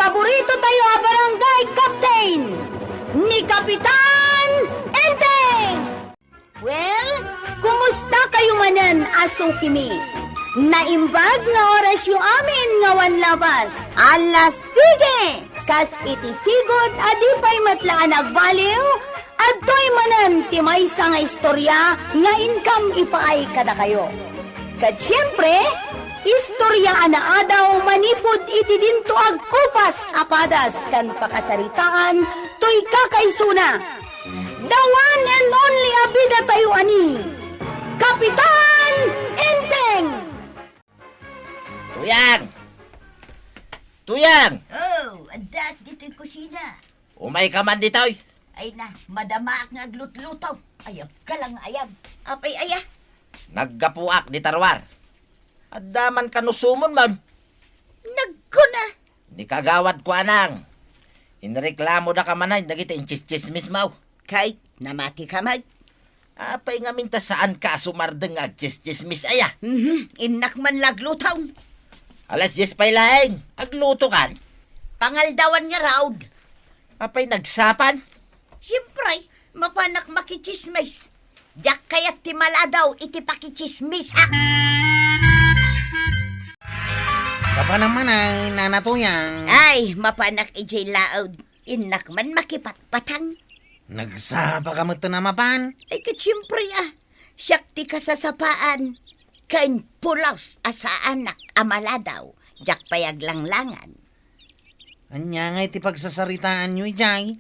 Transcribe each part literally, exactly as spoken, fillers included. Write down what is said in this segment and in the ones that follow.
Paborito tayo a barangay captain, ni Kapitan Enteng! Well, kumusta kayo manen a sukimi? Naimbag nga orasyo amin nga awan labas. Ala, sige! Kas iti sigud a di pay met la a nagbaliw, adtoy manen ti maysa nga istorya nga inkam ipaay kadakayo. Ket siempre, istorya a naadaw manipud iti dinto agkupas a padas ken pakasaritaan toy kakaisuna. The one and only a bida tayo a ni Kapitan Enteng! Tuyang! Tuyang! Oh, addaak ditoy kusina. Umay ka man ditoy. Ay na, madamaak nga aglutluto. Ayab ka lang, ayab. Apay aya? Naggapuak dita ruar. Adda man kano sumon man. Nagkuna. Ni kagawad ko anang. Inreklamo da ka manay dagiti intsistsismis mo. Kay, namati ka man. Apay ngamin ta saan ka a sumardeng nga agtsistsismis aya? Mhm, innak man la agluto. Alas dies pay laeng, agluto kan? Pangaldawan nga raud. Apay nagsapan? Siempre, mapanak makitsismis. Diak kayat ti maladaw iti pakitsismis, ha? Papanam man ay, Nana Tuyang. Ay, mapanak idiay laud. Innak man makipatpatang. Nagsapa ka met a mapan? Ay, ket siempre, ah. Siak ti kasasapaan. Ken pulos a saanak a maladaw. Diak pay aglanglangan. Ania ngay ti pagsasaritaanyo idiay?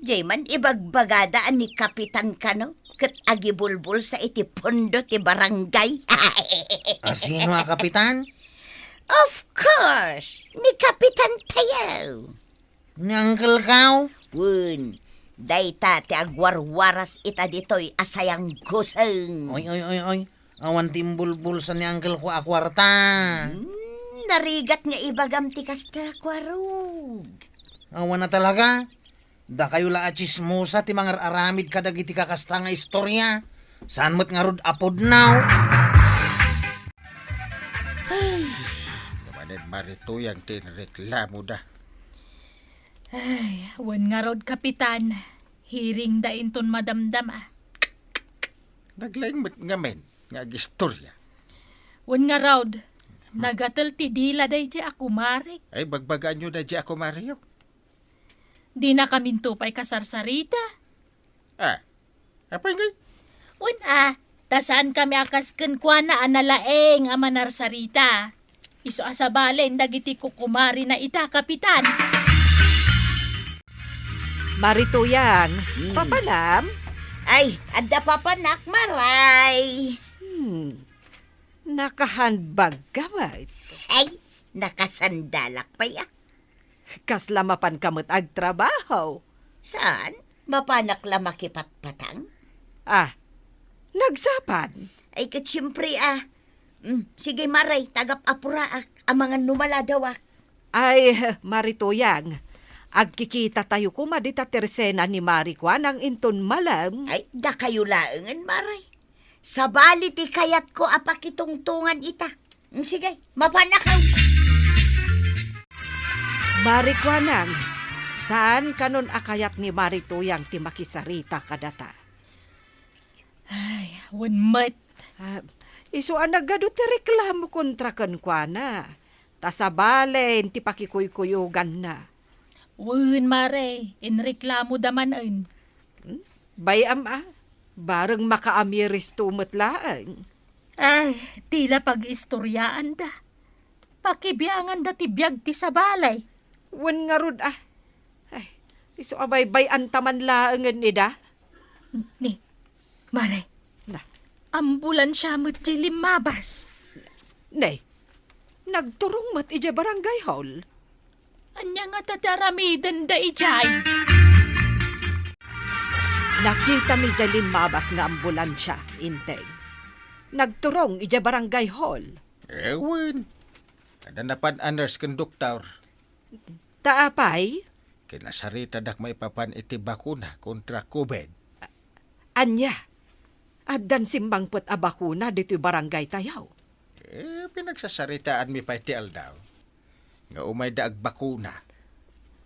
Diay man ibagbagada a ni Kapitan kano, ket agibulbulsa iti pundo ti barangay. A sino a kapitan? Of course, ni Kapitan tayo. Ni Uncle Kao? Wen, dayta ti agwarwaras ita ditoy a sayangguseng. Oy, oy, oy, oy. Awan ti imbulbulsa ni Uncle Kao a kuarta. Hmm, narigat nga ibagam ti kasta, Kuarog. Awan a talaga. Dakayo la a tsismosa ti mangar-aramid kadagiti kakasta nga istorya. Saan met ngarud a pudno? Ay, manen Mari Tuyang ti inreklamoda. Ay, wen ngarud, Kapitan. Hiringda inton madamdama. Naglaing met ngamin nga agistorya. Wen ngarud, nagatel ti dila daydiay a kumarek. Ay, bagbagaanyo daydiay a kumareyo. Dinakaminto pay kasarsarita. Ah, apay ngay? Wen a, ta saankami a kas kenkuana a nalaeng a manarsarita. Isu a sabalen dagiti kukumarina ita, Kapitan. Mari Tuyang, hmm, papanam? Ay, adda papanak, Maray. Hmm, nakahandbag ka met. Ay, nakasandalak pay, ah. Kasla mapanka met agtrabaho? Saan? Mapanak la makipatpatang? Ah, nagsapan? Ay, ket siempre, ah. Mm, sige, Maray, tagap-apuraak, amangan no maladawak. Ay, Mari Tuyang, agkikita tayo koma dita tersena ni Mari Kuanang inton malem. Ay, dakayo laengen, Maray. Sabali ti kayatko a pakitungtongan ita. Mm, sige, mapanakaw. Mari Kuanang, saan kanon a kayat ni Mari Tuyang ti makisarita kadata? Ay, wen met. Ah, isu a nagadu ti reklamo kontra kenkuana. Ta sabalen ti pakikuykuyoganna. Wen, Mare, inreklamoda manen. Hmm? Bay-am a, bareng makaamiristo met laeng. Ay, ti la pag-istoryaanda. Pakibianganda ti biag ti sabali. Wen ngarud a. Ay, isu a baybay-anta man laengen ida. Ni, Mare, na, ambulansia met ti limmabas. Ne, nagturong met idiay barangay hall. Ania ngata ti aramidenda idiay? Nakitami idiay limmabas nga ambulansia, Inteng. Nagturong idiay barangay hall. Ewan. Adda napan a nurse ken doktor. Ta apay? Kinasaritadak maipapan iti bakuna kontra COVID. Ania? Addan simmangpet a bakuna ditoy barangay tayo? Eh, pinagsasaritaanmi pay ti aldaw nga umayda agbakuna.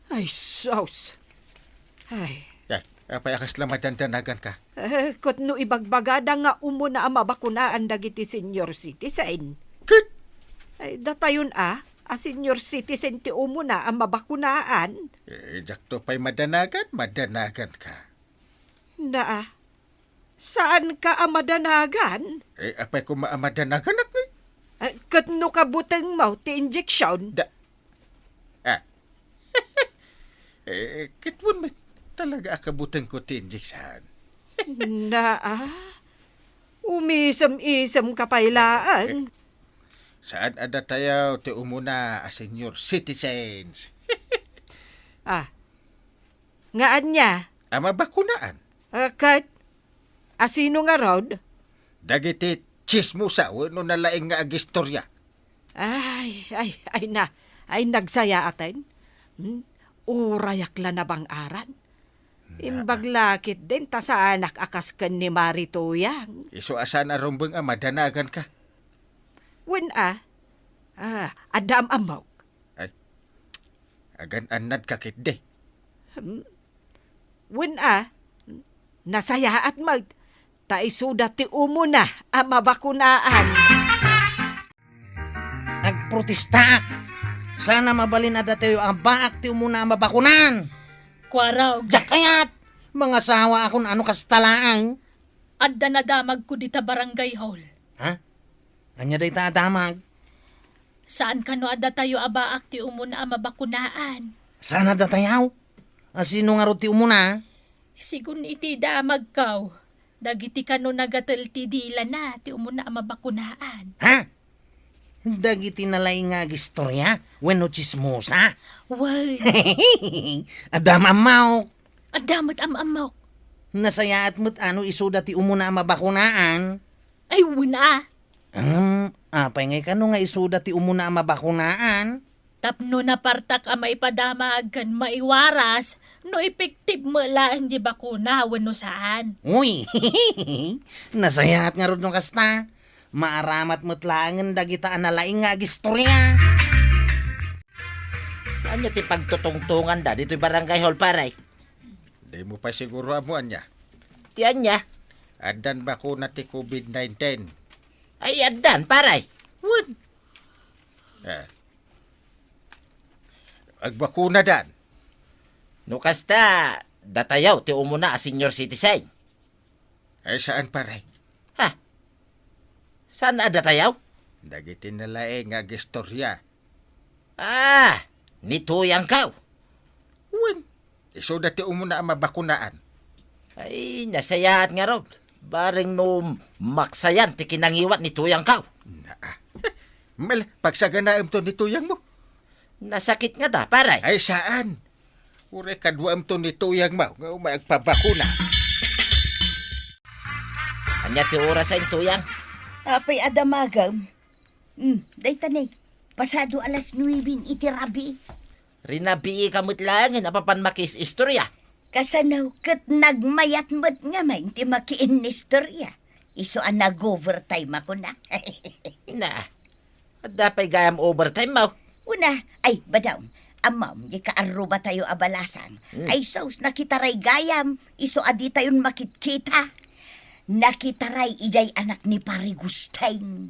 Ay, sus. Ay. Ay, apay a kasla madandanaganka? Eh, ket no ibagbagada nga umuna a mabakunaan dagiti senior citizen. Ket? Ay, datayon a, a senior citizen ti umuna a mabakunaan. Eh, diakto pay madanagan, madanaganka. Naa, saanka a madanagan? Eh, apay koma a madanaganak, eh? Eh, ket no kabutengmo ti injection? Da-, ah. Eh, ket wen met talaga a kabutengko ti injection. Naa, umisem-isemka pay laeng. Eh, saan a datayo ti umuna a senior citizens. Ah, nga ania? A mabakunaan. Ah, ket? A sino ngarud? Dagiti tsismosa wenno nalaing nga agistorya. Ay, ay, ay na, ay nagsayaaten. Hmm? Urayak la nabang-aran. Na- Imbag la ketdin ta saanak a kas ken ni Mari Tuyang. Isu a saan a rumbeng a madanaganka. Wen a, ah, adda am-ammok. Ay, agan-annadka ketdi. Hmm. Wen a, nasayaat met, ta isuda ti umuna a mabakunaan. Agprotestaak! Saan a mabalin a datayo a baak ti umuna a mabakunaan! Kuarog. Diak kayat! Mangasawaakon no kasta laeng. Adda nadamagko dita barangay hall. Ha? Ania dayta a damag? Saan kano a datayo a baak ti umuna a mabakunaan? Saan a datayo? A sino ngarud ti umuna? Sigun iti damagko, dagiti kano nagatel ti dilana ti umuna a mabakunaan. Ha? Dagiti nalaing nga agistorya wenno tsismosa? Wen. Adda am-ammok. Adda met am-ammok. Nasayaat met no isuda ti umuna a mabakunaan. Ay, wen a. Ngem, apay ngay kano nga isuda ti umuna a mabakunaan? Tapno napartak a maipadamag ken maiwaras no epektibo met laeng ti bakuna wenno saan. Uy, nasayaat ngarud no kasta. Maaramat met laengen dagita a nalaing nga agistorya. Ania ti pagtutungtonganda ditoy barangay hall, pare? Dimo pay siguro ammo ania. Ti ania? Addan bakuna ti covid nineteen. Ay, addan, pare. Wen. Eh. Agbakunadan. No kasta, datayaw ti umuna a senior citizen. Ay, saan, pare? Ha? Saan a datayaw? Dagiti nalaing nga agistorya. Ah, ni Tuyangkaw. Wen, isuda ti umuna a mabakunaan. Ay, nasayaat ngarud. Bareng no maksayan ti kinangiwat ni Tuyangkaw. Naa. Mal, pagsaganaemto ni Tuyangmo. Nasakit ngata, pare. Ay, saan? Uray kaduaemto ni Tuyangmo nga umay agpabakuna. Ania ti oras a, Tuyang? Apay a damagem? Hmm, dayta ne. Pasado alas nuebe iti rabii. Rinabiika met laengen a papan makiis-istorya. Kasano ket nagmayat met ngamin ti makiinnistorya? Isu a nag-overtime a kuna. Na, adda pay gayam overtime mo? Una, ay, badaw, ammom, di kaarrubatayo a balasang. Hmm. Ay, sus, nakitaray gayam, isu a ditayon makitkita. Nakitaray idiay anak ni Pari Gusting.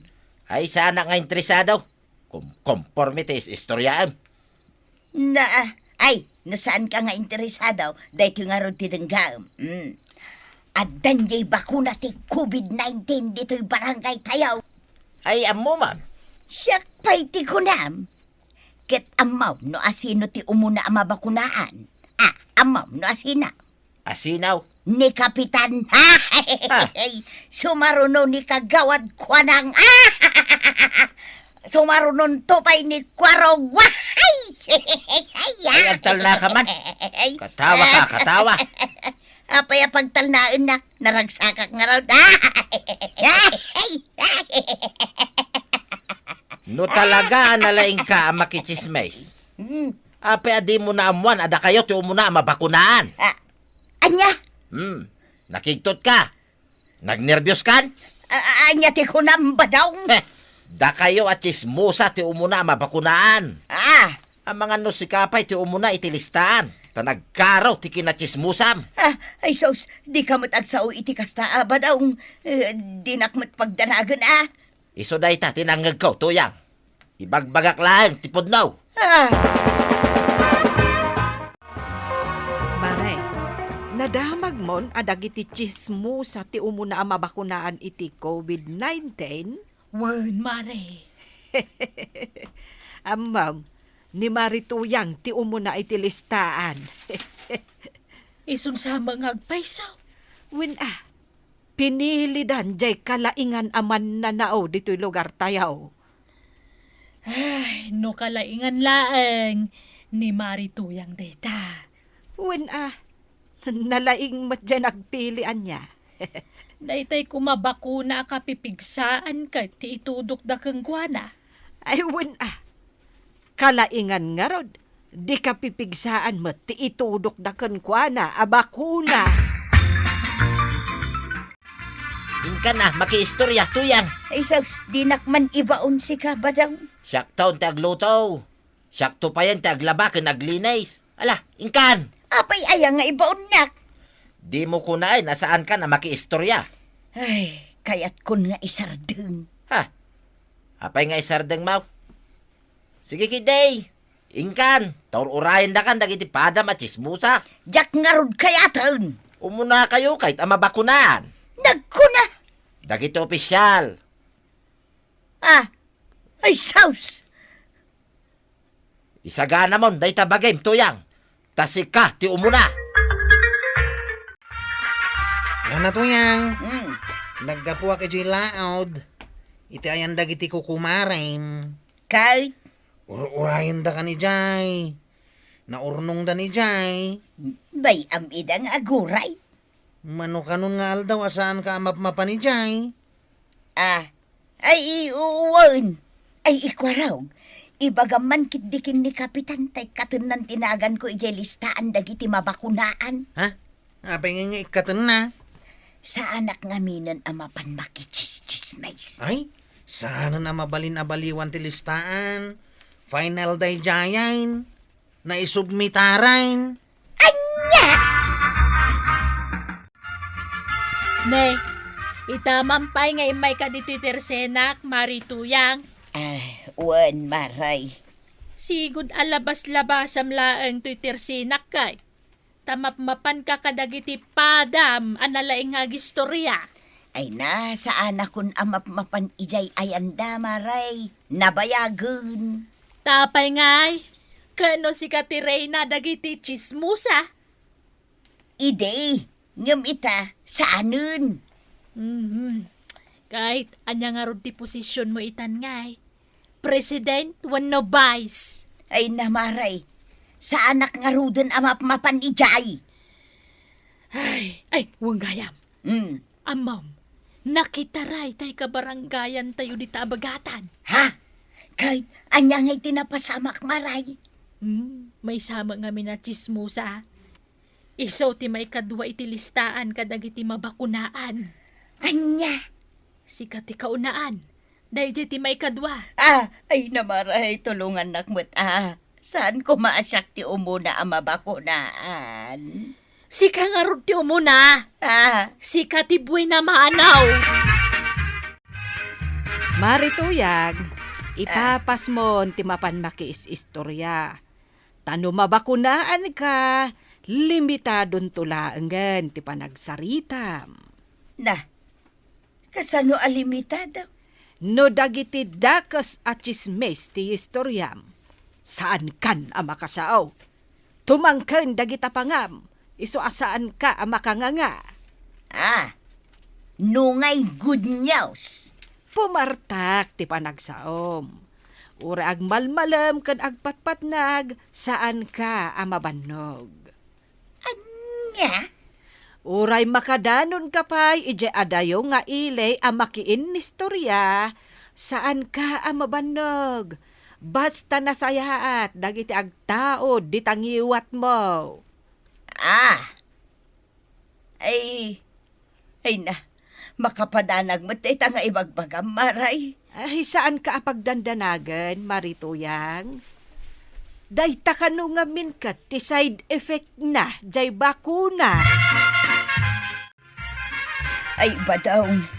Ay, saanak nga interesado. Kom-, komporme ti is-istoryaem. Na, ay, no saanka nga interesado, daytoy ngarud ti denggaem. Mm. Addan diay bakuna ti covid nineteen ditoy barangay tayo. Ay, ammom. Siak pay ti kunam. Ket ammom no asino ti umuna a mabakunaan? Ah, ammom no asino? Asino? Ni Kapitan. Ah. Sumaruno ni Kagawad Kuanang. Sumarunonto pay ni Kuarog. Ay! Ay, agtalnaka man. Katawa ka, katawa. Apay a pagtalnaennak, naragsakak ngarud. No talaga a nalaingka a makitsismis, hmm, apay a dimo naammuan a dakayo ti umuna a mabakunaan? Ah, ania? Hmm, nakigtotka? Nagnerbioskan? A-, a-, ania ti kunam, Badong? Heh, dakayo a tsismosa ti umuna a mabakunaan. Ah. Amangan no sika pay ti umuna iti listaan, ta nagkaro ti kinatsismosam. Ah, ay sus, dika met agsao iti kasta a, Badong. Eh, dinak met pagdanagen a. Isu dayta ti nangngegko, Tuyang. Ibagbagak laeng ti pudno. Ah! Mare, nadamagmon a dagiti tsismosa ti umuna a mabakunaan iti covid nineteen? Wen, Mare. Ammom, ni Mari Tuyang ti umuna iti listaan. Isun sa nga agpayso? Wen a, pinilidan jay kalaingan a mannanao ditoy lugartayo. Ay, no kalaingan laeng, ni Mari Tuyang dayta. Wen a, nalaing met jay nagpili ania. Daytay koma bakuna a kapipigsaan ket ti itudokda kenkuana. Ay, wen a. Kalaingan ngarud, di kapipigsaan met ti itudokda kenkuana a bakuna. Inkan a, makiistorya, Tuyang. Ay sus, dinak man ibaon sika, Badong. Siakton ti agluto. Siakto payen ti aglaba ken aglinis. Ala, inkan! Apay aya nga ibaonnak? Dimo kunaen a saankan a makiistorya. Ay, kayatkon nga isardeng. Ha? Apay nga isardengmo? Sige, kiddi. Inkan, ta ur-urayendakan dagiti padam a tsismosa. Diak ngarud kayaten. Umunakayo ket a mabakunaan. Nagkuna. Dagiti opisial. Ah, ay sus! Isaganamon dayta bagim, Tuyang, ta sika ti umuna. Nana, Tuyang. Hmm. Naggapuak idiay laod iti ayan dagiti kukumarem. Kay? Ur-urayendakan idiay. Naurnongdan idiay. Bay-am ida nga aguray. Mano kanon nga aldaw a saanka a mapmapan idiay? Ah, ay, i-, wen. Ay, ikuarog. Ibagam man ketdi ken ni Kapitan tay katennan ti naganko idiay listaan dagiti mabakunaan. Ha? Apay nga, nga ikkatenna? Saanak ngaminen a mapan makitsistsismis. Ay, saanen a mabalin a baliwan ti listaan. Final daydiayen. Naisubmitaren. Ania? Ne, ita man pay nga immayka ditoy tersenak, Mari Tuyang. Ah, wen, Maray. Sigud a labas-labasam laeng toy tersenak kay. Ta mapmapanka kadagiti padam a nalaing nga agistorya. Ay na, saanakon a mapmapan idiay ayanda, Maray. Nabayagen. Tapay ngay, ket no sika ti reyna dagiti tsismosa? Idi, ngem ita, saanen. Mhm. Ket ania ngarud ti posisionmo itan ngay? President wenno vice? Ay na, Maray, saanak ngaruden a mapmapan idiay. Ay, ay, wen gayam. Hmm. Ammom, nakitaray tay kabarangayantayo dita a bagatan. Ha? Ket ania ngay ti napasamak, Maray? Hmm, maysa met ngamin a tsismosa. Isu ti maikadua iti listaan kadagiti mabakunaan. Ania? Sika ti kaunaan. Daydiay ti maikadua. Ah, ay na, Maray, tulongannak met a. Saan koma a siak ti umuna a mabakunaan? Sika ngarud ti umuna. Ah. Sika ti buena maanaw. Mari Tuyang, ah, ipapasmon ti mapan makiis-istorya. Ta no mabakunaanka, limitadonto laengen ti panagsaritam. Na, kasano a limitado? No dagiti dakes a tsismis ti istoriam, saankan a makasao. Tumangken dagiti apangam, isu a saanka a makanganga. Ah, no ngay good news. Pumartak ti panagsaom. Uray agmalmalem ken agpatpatnag, saanka a mabannog. Ania? Uray makadanonka pay idiay adayo nga ili a makiinnistorya, saanka a mabannog. Basta nasayaat dagiti agtaud dita ngiwatmo. Ah. Ay, ay na, makapadanag met dayta nga ibagbagam, Maray. Ay, saanka a pagdandanagen, Mari Tuyang. Dayta kano ngamin ket ti side effect na jay bakuna. Ay, Badong,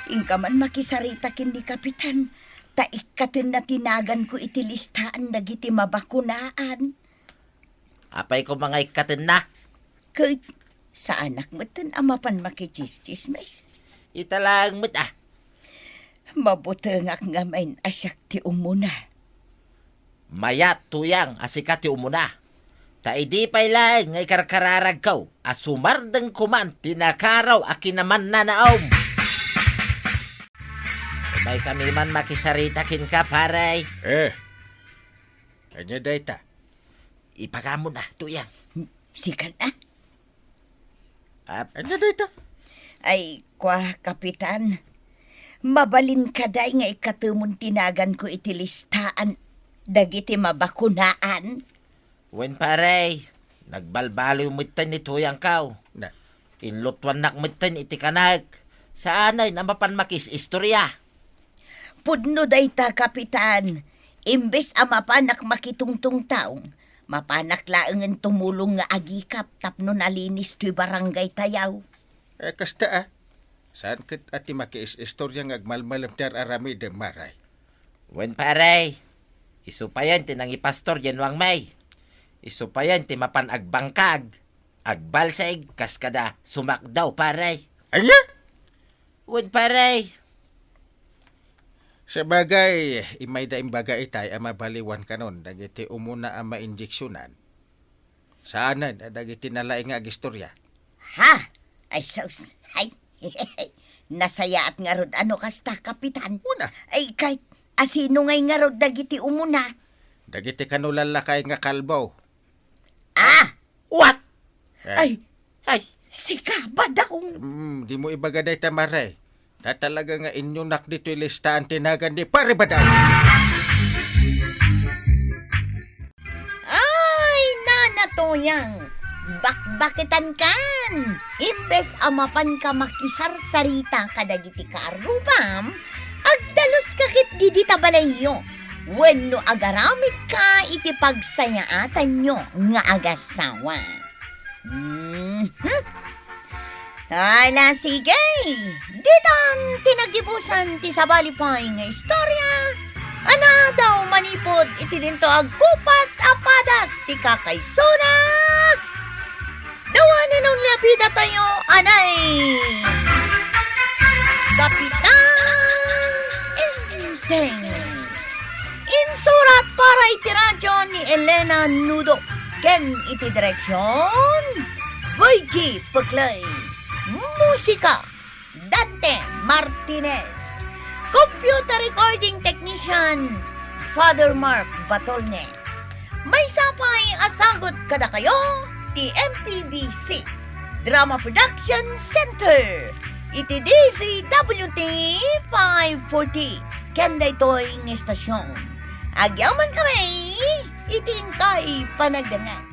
inka man makisarita ken ni Kapitan, ta ikkatenna ti naganko iti listaan dagiti mabakunaan. Apay koma nga ikkatenna? Ket saanak metten a mapan makitsismis. Ita laeng met, ah. Mabutengak ngamin a siak ti umuna. Mayat, Tuyang, a sika ti umuna. Ta idi pay laeng nga ikarkararagko a sumardeng koman ti nakaraw a kinamannanaom. Umaykami man makisarita kenka, pare. Eh, ania dayta? Ipagamon a, Tuyang. Sikan a? Ah, ania dayta? Ay, kua, Kapitan. Mabalin kadi nga ikkatemon ti naganko iti listaan dagiti mabakunaan? Wen, pare, nagbalbaliw metten ni Tuyangko. Na. Inlutuannak metten iti kanek. Saanen a mapan makis-istorya. Pudno dayta, Kapitan. Imbes a mapanak makitungtungtaw, mapanak laengen tumulong nga agikap tapno nalinis toy barangaytayo. Eh, kasta, ah. Saan ket a ti makiis-istorya nga agmalmalem ti ar-aramidem, pare? Wen, pare. Isu payen ti nangipastor diay nuangmi. Isu payen ti mapan agbangkag, agbalsig, kas kada sumakdaw, pare. Ania? Wen, pare. Sabagay, immayda imbaga itay a mabaliwan kanon dagiti umuna a mainjeksionan. Saanen a dagiti nalaing nga agistorya. Ha? Ay, sus. Ay. Nasayaat ngarud a no kasta, Kapitan. Una. Ay, kay, asino ngay ngarud dagiti umuna? Dagiti kano lallakay nga kalbo. Ah! What? Eh. Ay, Ay. Sika, Badong. Mm, dimo ibaga dayta, pare. Ta talaga nga inyunak ditoy listaan ti nagan ni Pare Badong. Ay, Nana Tuyang, bakbaketan kan. Imbes a mapanka makisarsarita kadagiti kaarrubam, agdaluska ket dita balayyo wenno agaramidka iti pagsayaatanyo nga agasawa. Mhm. Ala, sige. Ditan ti nagibusan ti sabali pay nga istorya a nadaw manipud iti dinto agkupas a padas ti kakaisuna. The one and only a bida tayo, anay Kapitan Enteng. Insurat para iti radyo ni Elena Nudo ken iti direksyon, Virgie Peclay. Musika, Dante Martinez. Computer recording technician, Father Mark Batolne. Maysa pay a sagut kadakayo ti M P B C Drama Production Center iti D Z W T five forty ken daytoy nga istasyon. Agyamankami iti inkay panagdengngeg.